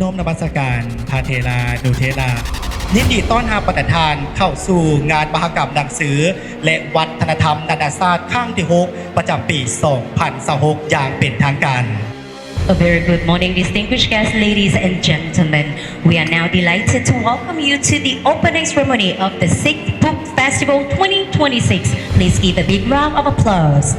ນ້ອມນະມັດສະການພະເຖລານຸເຖລະ ຍິນດີຕ້ອນຮັບບັນດາທ່ານເຂົ້າສູ່ງານມະຫະກຳໜັງສື ແລະ ວັດທະນະທຳນານາຊາດຄັ້ງທີຫົກ ປະຈຳປີສອງພັນຊາວຫົກ ຢ່າງເປັນທາງການ. A very good morning, distinguished guests, ladies and gentlemen. We are now delighted to welcome you to the opening ceremony of the sixth Book Festival twenty twenty-six. Please give a big round of applause.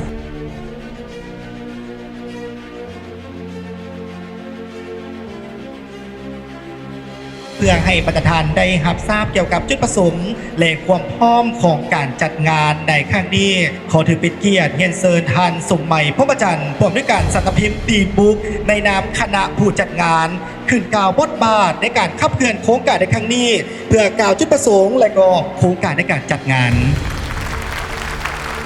ເພື່ອໃຫ້ບັນດາທ່ານໄດ້ຮັບຊາບກ່ຽວກັບຈຸດປະສົງ ແລະ ຄວາມພ້ອມຂອງການຈັດງານໃນຄັ້ງນີ້, ຂໍຖືເປັນກຽດຮຽນເຊີນທ່ານ ສົມໄໝ ພົມມະຈັນ ຜູ້ອຳນວຍການສຳນັກພິມ ດີບຸກ ໃນນາມຄະນະຜູ້ຈັດງານ ຂຶ້ນກ່າວບົດບາດໃນການຂັບເຄື່ອນໂຄງການໃນຄັ້ງນີ້ ເພື່ອກ່າວຈຸດປະສົງ ແລະ ກໍໂຄງການໃນການຈັດງານ.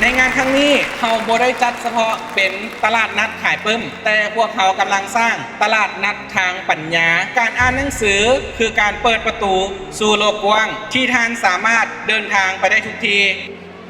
ໃນງານຄັ້ງນີ້ ເຮົາບໍ່ໄດ້ຈັດສະເພາະເປັນຕະຫຼາດນັດຂາຍປຶ້ມ, ແຕ່ພວກເຮົາກຳລັງສ້າງຕະຫຼາດນັດທາງປັນຍາ. ການອ່ານໜັງສືຄືການເປີດປະຕູສູ່ໂລກກວ້າງ ທີ່ທ່ານສາມາດເດີນທາງໄປໄດ້ທຸກທີ່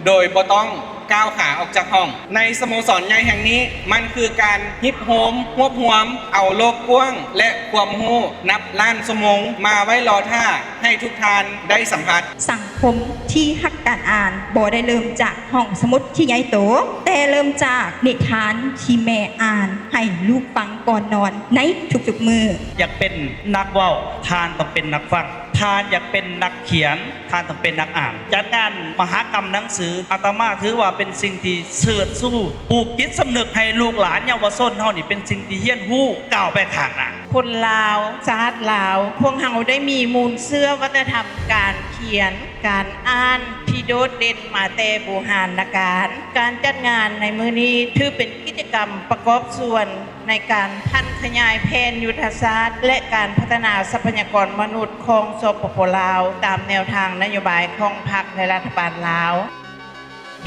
ໂດຍບໍ່ຕ້ອງກ້າວຂາອອກຈາກຫ້ອງ. ໃນສະໂມສອນໃຫຍ່ແຫ່ງນີ້ ມັນຄືການຮິບໂຮມ ຮວບຮວມເອົາໂລກກວ້າງ ແລະ ຄວາມຮູ້ນັບລ້ານຊົ່ວໂມງ ມາໄວ້ລໍຖ້າໃຫ້ທຸກທ່ານໄດ້ສຳຜັດ. ສັງຄົມທີ່ຮັກການອ່ານບໍ່ໄດ້ເລີ່ມຈາກຫ້ອງສະໝຸດທີ່ໃຫຍ່ໂຕ, ແຕ່ເລີ່ມຈາກນິທານທີ່ແມ່ອ່ານໃຫ້ລູກຟັງກ່ອນນອນໃນທຸກໆມື້. ຢາກເປັນນັກເວົ້າ, ທ່ານຕ້ອງເປັນນັກຟັງ. ທ່ານຢາກເປັນນັກຂຽນ, ທ່ານຕ້ອງເປັນນັກອ່ານ. ຈັດງານມະຫະກຳໜັງສື ອາດຕະມາຖືວ່າເປັນສິ່ງທີ່ເຊີດຊູ ປູກຈິດສຳນຶກໃຫ້ລູກຫຼານເຍົາວະຊົນເຮົານີ້ ເປັນສິ່ງທີ່ຮຽນຮູ້ ກ້າວໄປຂ້າງໜ້າ. ຄົນລາວ, ຊາດລາວ, ພວກເຮົາໄດ້ມີມູນເຊື້ອວັດທະນະທຳການຂຽນ, ການອ່ານທີ່ໂດດເດັ່ນມາແຕ່ບູຮານນະການ. ການຈັດງານໃນມື້ນີ້ຖືເປັນກິດຈະກຳປະກອບສ່ວນ ໃນການຜັນຂະຫຍາຍແຜນຍຸດທະສາດ ແລະ ການພັດທະນາຊັບພະຍາກອນມະນຸດຂອງ ສປປ ລາວ ຕາມແນວທາງນະໂຍບາຍຂອງພັກ ແລະ ລັດຖະບານລາວ.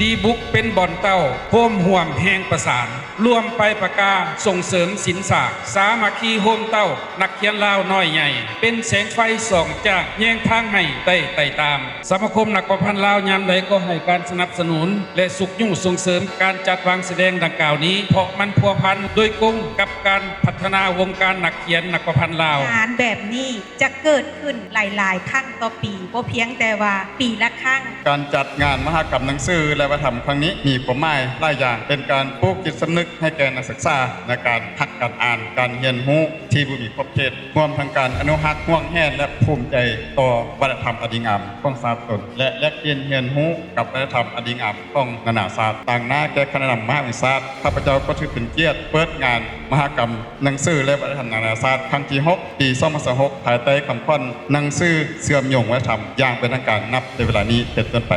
ດີບຸກເປັນບ່ອນເຕົ້າໂຮມຮ່ວມແຮງປະສານ, ລວມໄປປະກາສົ່ງເສີມສິນສາກ ສາມັກຄີໂຮມເຕົ້ານັກຂຽນລາວນ້ອຍໃຫຍ່, ເປັນແສງໄຟສ່ອງຈ້າງແຍງທາງໃຫ້ໄດ້ໄຕ່ຕາມ. ສະມາຄົມນັກປະພັນລາວຍາມໃດກໍໃຫ້ການສະໜັບສະໜູນ ແລະ ຊຸກຍູ້ສົ່ງເສີມການຈັດວາງສະແດງດັ່ງກ່າວນີ້ ເພາະມັນພົວພັນໂດຍກົງກັບການພັດທະນາວົງການນັກຂຽນນັກປະພັນລາວ. ງານແບບນີ້ຈະເກີດຂຶ້ນຫຼາຍໆຄັ້ງຕໍ່ປີ, ບໍ່ພຽງແຕ່ວ່າປີລະຄັ້ງ. ການຈັດງານມະຫະກຳໜັງສື ແລະ ວັດທະນະທຳຄັ້ງນີ້ມີຄວາມໝາຍຫຼາຍຢ່າງ, ເປັນການປູກຈິດສຳນຶກໃຫ້ແກ່ນັກສຶກສາໃນການຮັກການອ່ານ, ການຮຽນຮູ້ທີ່ບໍ່ມີຂອບເຂດ, ຮວມທັງການອະນຸຮັກ, ຫວງແຫນ ແລະ ພູມໃຈຕໍ່ວັດທະນະທຳອັນດີງາມຂອງຊາດຕົນ ແລະ ແລກປ່ຽນຮຽນຮູ້ກັບວັດທະນະທຳອັນດີງາມຂອງນານາຊາດ. ຕາງໜ້າແກ່ຄະນະນຳມະຫາວິທະຍາໄລ, ຂ້າພະເຈົ້າກໍຖືເປັນກຽດເປີດງານມະຫະກຳໜັງສື ແລະ ວັດທະນະທຳນານາຊາດຄັ້ງທີຫົກ ປີສອງພັນຊາວຫົກ ພາຍໃຕ້ຄຳຂວັນ ໜັງສືເຊື່ອມໂຍງວັດທະນະທຳ ຢ່າງເປັນທາງການນັບແຕ່ເວລານີ້ເປັນຕົ້ນໄປ.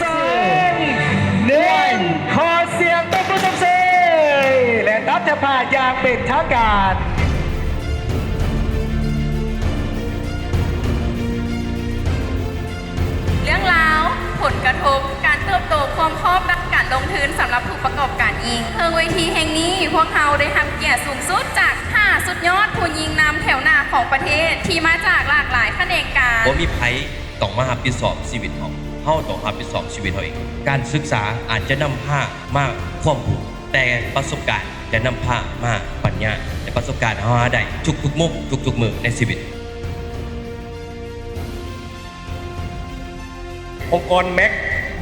ສອງ ໜຶ່ງ ຂໍສຽງຕົບມືຊົມເຊີຍ ແລະ ຕັດແຖບຜ້າຢ່າງເປັນທາງການ. ເລື່ອງລາວ, ຜົນກະທົບ, ການເຕີບໂຕ, ຄວາມພ້ອມດ້ານການລົງທຶນສຳລັບຜູ້ປະກອບການຍິງ. ເທິງເວທີແຫ່ງນີ້, ພວກເຮົາໄດ້ຮັບກຽດສູງສຸດຈາກຫ້າສຸດຍອດຜູ້ຍິງນຳແຖວໜ້າຂອງປະເທດ ທີ່ມາຈາກຫຼາກຫຼາຍຂະແໜງການ. ບໍ່ມີໃຜ ຕ້ອງມາຮັບຜິດຊອບຊີວິດເຮົາ, ເຮົາຕ້ອງຮັບຜິດຊອບຊີວິດເຮົາເອງ. ການສຶກສາອາດຈະນຳພາມາຄວາມຮູ້, ແຕ່ປະສົບການຈະນຳພາມາປັນຍາ ແລະ ປະສົບການເຮົາຫາໄດ້ທຸກໆມຸມ, ທຸກໆມື້ໃນຊີວິດ. ອົງກອນແມັກ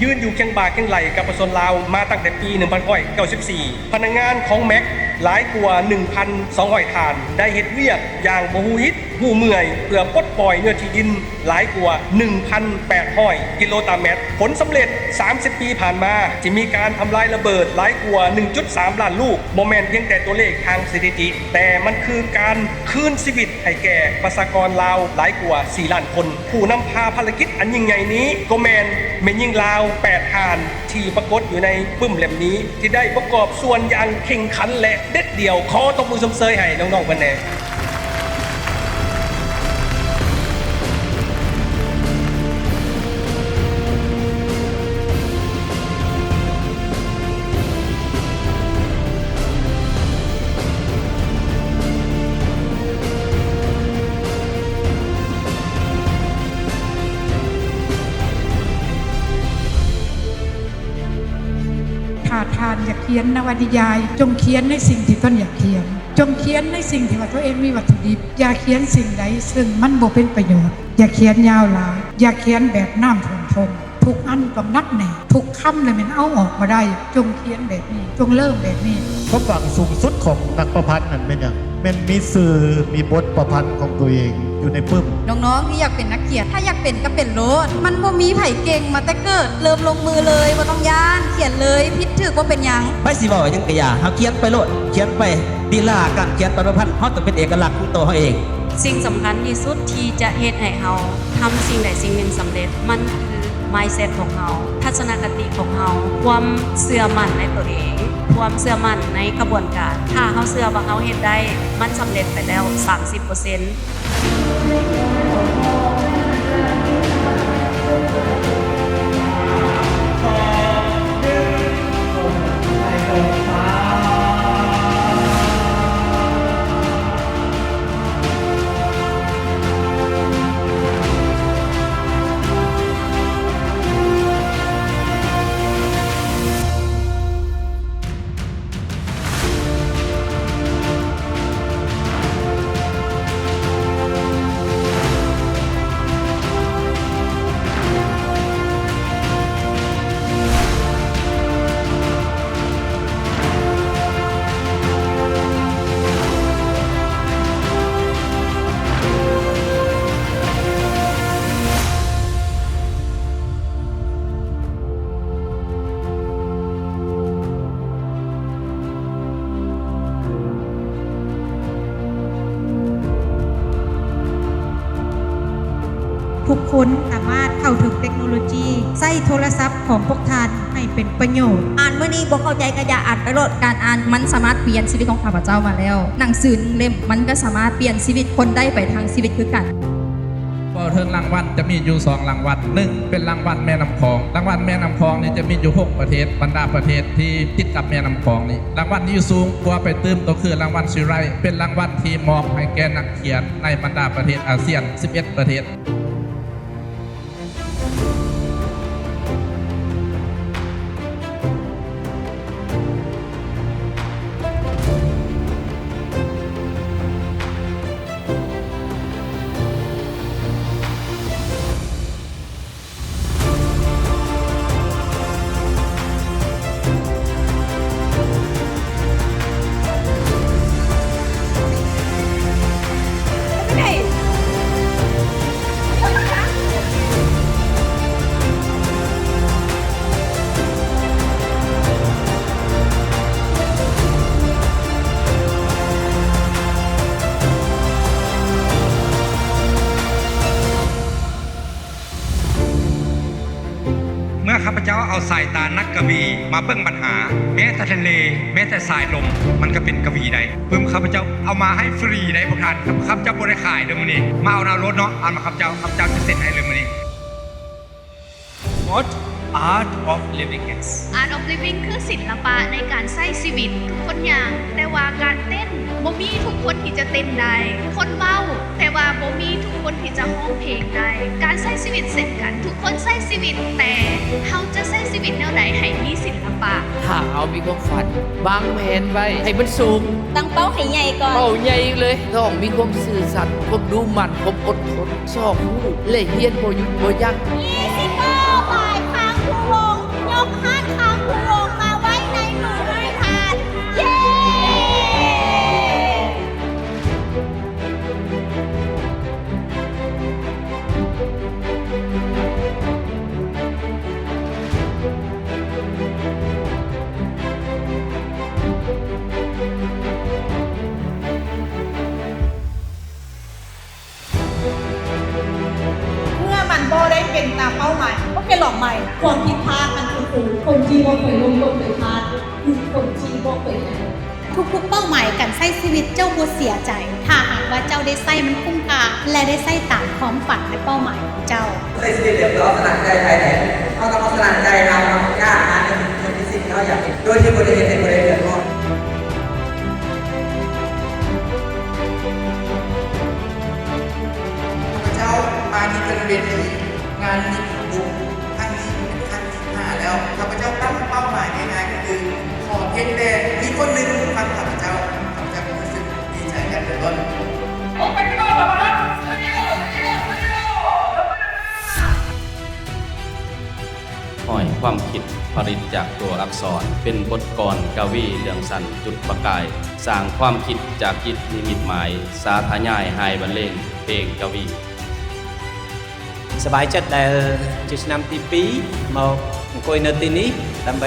ຢືນຢູ່ຄຽງບ່າຄຽງໄຫຼ່ກັບປະຊາຊົນລາວມາຕັ້ງແຕ່ປີໜຶ່ງພັນເກົ້າຮ້ອຍເກົ້າສິບສີ່. ພະນັກງານຂອງແມັກຫຼາຍກວ່າໜຶ່ງພັນສອງຮ້ອຍທ່ານ ໄດ້ເຮັດວຽກຢ່າງບໍ່ຮູ້ອິດ ຮູ້ເມື່ອຍ ເພື່ອປົດປ່ອຍເນື້ອທີ່ດິນຫຼາຍກວ່າໜຶ່ງພັນແປດຮ້ອຍກິໂລຕາແມັດ. ຜົນສຳເລັດ ສາມສິບປີຜ່ານມາ ທີ່ມີການທຳລາຍລະເບີດຫຼາຍກວ່າໜຶ່ງຈຸດສາມລ້ານລູກ ບໍ່ແມ່ນພຽງແຕ່ຕົວເລກທາງສະຖິຕິ, ແຕ່ມັນຄືການຄືນຊີວິດໃຫ້ແກ່ປະຊາກອນລາວຫຼາຍກວ່າສີ່ລ້ານຄົນ. ຜູ້ນຳພາພາລະກິດອັນຍິ່ງໃຫຍ່ນີ້ ກໍແມ່ນແມ່ຍິງລາວແປດທ່ານ ທີ່ປາກົດຢູ່ໃນປຶ້ມເຫຼັ້ມນີ້ ທີ່ໄດ້ປະກອບສ່ວນຢ່າງເຄັ່ງຂັນ ແລະ ເດັດດ່ຽວ. ຂໍຕົບມືຊົມເຊີຍໃຫ້ນ້ອງໆເພິ່ນແດ່. ຖ້າທ່ານຢາກຂຽນນະວະນິຍາຍ, ຈົ່ງຂຽນໃນສິ່ງທີ່ຕົນຢາກຂຽນ. ຈົ່ງຂຽນໃນສິ່ງທີ່ວ່າຕົວເອງມີວັດຖຸດິບ, ຢ່າຂຽນສິ່ງໃດເຊິ່ງມັນບໍ່ເປັນປະໂຫຍດ. ຢ່າຂຽນຍາວຫຼາຍ, ຢ່າຂຽນແບບນ້ຳຖ້ວມທົງ. ທຸກອັນຕ້ອງໜັກແໜ້ນ, ທຸກຄຳລະແມ່ນເອົາອອກບໍ່ໄດ້. ຈົ່ງຂຽນແບບນີ້, ຈົ່ງເລີ່ມແບບນີ້. ຄວາມຫວັງສູງສຸດຂອງນັກປະພັນນັ້ນແມ່ນຫຍັງ? ແມ່ນມີຊື່, ມີບົດປະພັນຂອງຕົວເອງຢູ່ໃນປຶ້ມ. ນ້ອງໆທີ່ຢາກເປັນນັກຂຽນ, ຖ້າຢາກເປັນກໍເປັນໂລດ. ມັນບໍ່ມີໃຜເກັ່ງມາແຕ່ເກີດ, ເລີ່ມລົງມືເລີຍ, ບໍ່ຕ້ອງຢ້ານ, ຂຽນເລີຍ, ຜິດຖືກບໍ່ເປັນຫຍັງ. ໃຜຊິເວົ້າຫຍັງກໍຢ່າ, ເຮົາຂຽນໄປໂລດ, ຂຽນໄປ. ລີລາການຂຽນປະພັນ ເຮົາຕ້ອງເປັນເອກະລັກຂອງຕົວເຮົາເອງ. ສິ່ງສຳຄັນທີ່ສຸດທີ່ຈະເຮັດໃຫ້ເຮົາທຳສິ່ງໃດສິ່ງໜຶ່ງສຳເລັດ ມັນຄື mindset ຂອງເຮົາ, ທັດສະນະຄະຕິຂອງເຮົາ, ຄວາມເຊື່ອໝັ້ນໃນຕົວເອງ, ຄວາມເຊື່ອໝັ້ນໃນຂະບວນການ. ຖ້າເຮົາເຊື່ອວ່າເຮົາເຮັດໄດ້, ມັນສຳເລັດໄປແລ້ວສາມສິບເປີເຊັນ. ທຸກຄົນສາມາດເຂົ້າເຖິງເຕັກໂນໂລຈີ, ໃຊ້ໂທລະສັບຂອງພວກທ່ານໃຫ້ເປັນປະໂຫຍດ. ອ່ານມື້ນີ້ບໍ່ເຂົ້າໃຈກໍຢ່າອ່ານໄປໂລດ. ການອ່ານມັນສາມາດປ່ຽນຊີວິດຂອງຂ້າພະເຈົ້າມາແລ້ວ. ໜັງສືໜຶ່ງເຫຼັ້ມມັນກໍສາມາດປ່ຽນຊີວິດຄົນໄດ້ໄປທັງຊີວິດຄືກັນ. ເວົ້າເຖິງລາງວັນຈະມີຢູ່ສອງລາງວັນ, ໜຶ່ງເປັນລາງວັນແມ່ນ້ຳຂອງ. ລາງວັນແມ່ນ້ຳຂອງນີ້ຈະມີຢູ່ຫົກປະເທດ, ບັນດາປະເທດທີ່ຕິດກັບແມ່ນ້ຳຂອງນີ້. ລາງວັນທີ່ຢູ່ສູງກວ່າໄປຕື່ມກໍຄືລາງວັນຊີໄຣ, ເປັນລາງວັນທີ່ມອບໃຫ້ແກ່ນັກຂຽນໃນບັນດາປະເທດອາຊຽນສິບເອັດປະເທດ. ເມື່ອຂ້າພະເຈົ້າເອົາສາຍຕານັກກະວີມາເບິ່ງບັນຫາ, ແມ້ແຕ່ທະເລ, ແມ້ແຕ່ສາຍລົມ, ມັນກໍເປັນກະວີໄດ້. ປຶ້ມ ຂ້າພະເຈົ້າເອົາມາໃຫ້ຟຣີໄດ໋ພວກທ່ານ. ຂ້າພະເຈົ້າບໍ່ໄດ້ຂາຍເດີ້ມື້ນີ້, ມາເອົານຳໂລດເນາະ, ເອົາມາ ຂ້າພະເຈົ້າ, ຂ້າພະເຈົ້າຈະເຊັນໃຫ້ເລີຍມື້ນີ້. What Art of Living is? Art of Living ຄືສິນລະປະໃນການໃຊ້ຊີວິດ. ທຸກຄົນຍ່າງ, ແຕ່ວ່າການເຕັ້ນ, ບໍ່ມີທຸກຄົນທີ່ຈະເຕັ້ນໄດ້. ຄົນເວົ້າ, ແຕ່ວ່າບໍ່ມີທຸກຄົນທີ່ຈະຮ້ອງເພງໄດ້. ການໃຊ້ຊີວິດເຊັ່ນກັນ, ທຸກຄົນໃຊ້ຊີວິດ, ແຕ່ເຮົາຈະໃຊ້ຊີວິດແນວໃດໃຫ້ມີສິນລະປະ? ຖ້າເຮົາມີຄວາມຝັນ, ວາງແຜນໄວ້ໃຫ້ມັນສູງ, ຕັ້ງເປົ້າໃຫ້ໃຫຍ່ກ່ອນ, ເປົ້າໃຫຍ່ເລີຍ, ຕ້ອງມີຄວາມຊື່ສັດ, ຄວາມດຸໝັ່ນ, ຄວາມອົດທົນ. ຊອກຮູ້ ແລະ ຮຽນບໍ່ຢຸດບໍ່ຢັ້ງ. ຍີ່ສິບເກົ້າປາຍຄາງພູວົງ, ຍົກຮາດຄາງພູວົງມາໄວ້ໃນມືຂອງທ່ານ. ເຢ້! ເມື່ອມັນບໍ່ໄດ້ເປັນຕາມເປົ້າໝາຍ, ກໍແຄ່ລອງໃໝ່. ຄວາມຜິດພາດມັນຄືຄູ. ຄົນທີ່ບໍ່ເຄີຍລົ້ມກໍເຄີຍພາດ, ຄືຄົນທີ່ບໍ່ເຄີຍແພ້. ທຸກໆເປົ້າໝາຍການໃຊ້ຊີວິດເຈົ້າບໍ່ເສຍໃຈ, ຖ້າຫາກວ່າເຈົ້າໄດ້ໃຊ້ມັນຄຸ້ມຄ່າ ແລະ ໄດ້ໃຊ້ຕາມຄວາມຝັນ ແລະ ເປົ້າໝາຍຂອງເຈົ້າ. ໃຊ້ຊີວິດແບບເຮົາຊະນະໃຈພາຍໃນ, ເຮົາຕ້ອງເອົາຊະນະໃຈເຮົາເນາະ, ກ້າຫານໃນສິ່ງທີ່ເຮົາຢາກເຮັດ ໂດຍທີ່ບໍ່ໄດ້ເຮັດໃຫ້ຜູ້ໃດເດືອດຮ້ອນ. ຂ້າພະເຈົ້າມາທີ່ເປັນເວທີງານນີ້ບຸກ ຄັ້ງນີ້ເປັນຄັ້ງທີຫ້າແລ້ວ. ຂ້າພະເຈົ້າຕັ້ງເປົ້າໝາຍງ່າຍໆ ກໍຄື ຂໍພຽງແຕ່ມີຄົນໜຶ່ງຟັງຂ້າພະເຈົ້າ, ຂ້າພະເຈົ້າກໍຮູ້ສຶກ ຮ້ອຍຄວາມຄິດຜະລິດຈາກຕົວອັກສອນ ເປັນບົດກອນກະວີເລື່ອງສັ້ນຈຸດປະກາຍ ສ້າງຄວາມຄິດຈາກຈິດນິມິດໝາຍ ສາທະຍາຍຮ່າຍບັນເລງເພງກະວີ. ສະບາຍໃຈໄດ້ ເຈົ້ານຳທີ ມາອອກອວຍເນີຕີນີ້ ດຳໄບ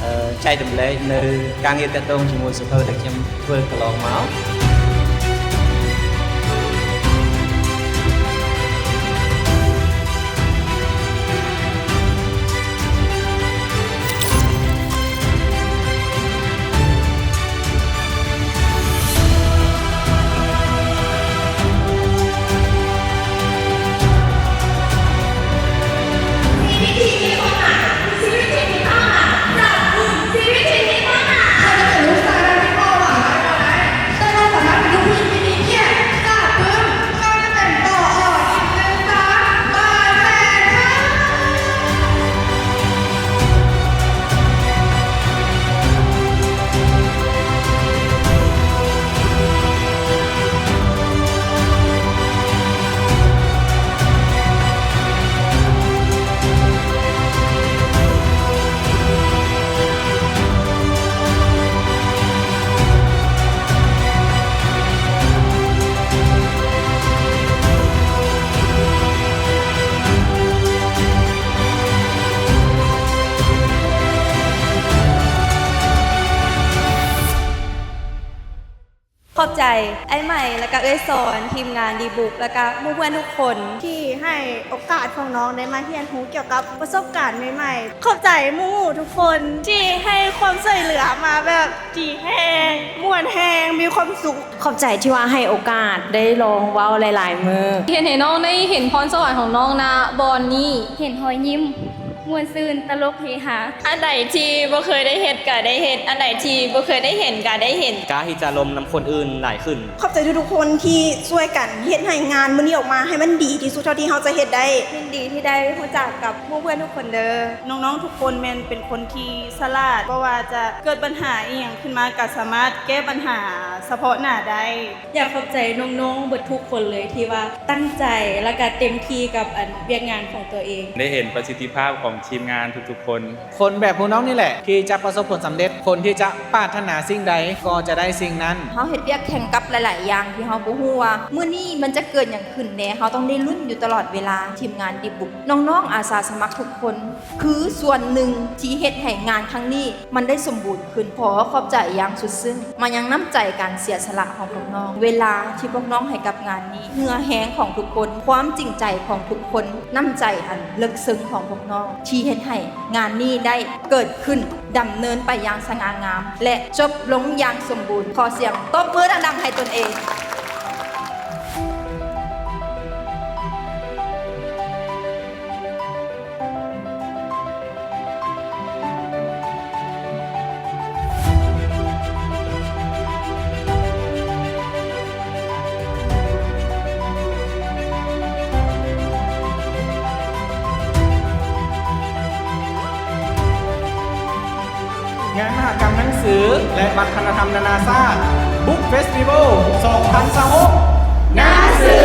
ເອີ ໃຈດຳແລເນີກາງເອຕະຕົງ ທີ່ມູນສະເພີ ແລະ ຈຳເພີກະລອງມາ. ຂອບໃຈອ້າຍໃໝ່ ແລະກະເອື້ອຍສອນ ທີມງານດີບຸກ ແລະກະໝູ່ເພື່ອນທຸກຄົນ ທີ່ໃຫ້ໂອກາດຂອງນ້ອງໄດ້ມາຮຽນຮູ້ກ່ຽວກັບປະສົບການໃໝ່ໆ. ຂອບໃຈໝູ່ທຸກຄົນທີ່ໃຫ້ຄວາມຊ່ວຍເຫຼືອມາແບບດີແຮງ ມ່ວນແຮງ ມີຄວາມສຸກ. ຂອບໃຈທີ່ວ່າໃຫ້ໂອກາດໄດ້ລອງເວົ້າຫຼາຍໆມື້ ເຮັດໃຫ້ນ້ອງໄດ້ເຫັນພອນສະຫວັນຂອງນ້ອງນະບ່ອນນີ້ ເຫັນຮອຍຍິ້ມ ມ່ວນຊື່ນ ຕະຫຼົກ ເຮຮາ. ອັນໃດທີ່ບໍ່ເຄີຍໄດ້ເຮັດກະໄດ້ເຮັດ ອັນໃດທີ່ບໍ່ເຄີຍໄດ້ເຫັນກະໄດ້ເຫັນ ກ້າທີ່ຈະລົມນຳຄົນອື່ນຫຼາຍຂຶ້ນ. ຂອບໃຈທຸກໆຄົນທີ່ຊ່ວຍກັນເຮັດໃຫ້ງານມື້ນີ້ອອກມາໃຫ້ມັນດີທີ່ສຸດເທົ່າທີ່ເຮົາຈະເຮັດໄດ້. ຍິນດີທີ່ໄດ້ຮູ້ຈັກກັບໝູ່ເພື່ອນທຸກຄົນເດີ. ນ້ອງໆທຸກຄົນແມ່ນເປັນຄົນທີ່ສະຫຼາດ ບໍ່ວ່າຈະເກີດບັນຫາອີ່ຫຍັງຂຶ້ນມາກະສາມາດແກ້ບັນຫາສະເພາະໜ້າໄດ້. ຢາກຂອບໃຈນ້ອງໆເບິດທຸກຄົນເລີຍ ທີ່ວ່າຕັ້ງໃຈ ແລະກະເຕັມທີ່ກັບ ອັນ ວຽກງານຂອງຕົວເອງ. ໄດ້ເຫັນປະສິດທິພາບຂອງທີມງານທຸກໆຄົນ. ຄົນແບບພວກນ້ອງນີ້ແຫຼະ ທີ່ຈະປະສົບຜົນສຳເລັດ, ຄົນທີ່ຈະປາດຖະໜາສິ່ງໃດກໍຈະໄດ້ສິ່ງນັ້ນ. ເຮົາເຮັດວຽກແຂ່ງກັບຫຼາຍໆຢ່າງທີ່ເຮົາບໍ່ຮູ້ວ່າມື້ນີ້ມັນຈະເກີດຫຍັງຂຶ້ນແດ່, ເຮົາຕ້ອງໄດ້ລຸ້ນຢູ່ຕະຫຼອດເວລາ. ທີມງານດີບຸກ ນ້ອງໆອາສາສະໝັກທຸກຄົນ ຄືສ່ວນໜຶ່ງທີ່ເຮັດໃຫ້ງານຄັ້ງນີ້ມັນໄດ້ສົມບູນຂຶ້ນ. ຂໍຂອບໃຈຢ່າງສຸດຊຶ້ງມາຍັງນ້ຳໃຈການເສຍສະຫຼະຂອງພວກນ້ອງ, ເວລາທີ່ພວກນ້ອງໃຫ້ກັບງານນີ້, ເຫື່ອແຮງຂອງທຸກຄົນ, ຄວາມຈິງໃຈຂອງທຸກຄົນ, ນ້ຳໃຈອັນເລິກເຊິ່ງຂອງພວກນ້ອງ ທີ່ເຮັດໃຫ້ງານນີ້ໄດ້ເກີດຂຶ້ນ, ດຳເນີນໄປຢ່າງສະຫງ່າງາມ ແລະ ຈົບລົງຢ່າງສົມບູນ. ຂໍສຽງຕົບມືດັງໆໃຫ້ຕົນເອງ. ງານມະຫະກຳໜັງສື ແລະ ວັດທະນະທຳນານາຊາດ Book Festival ສອງພັນຊາວຫົກ. ໜັງສື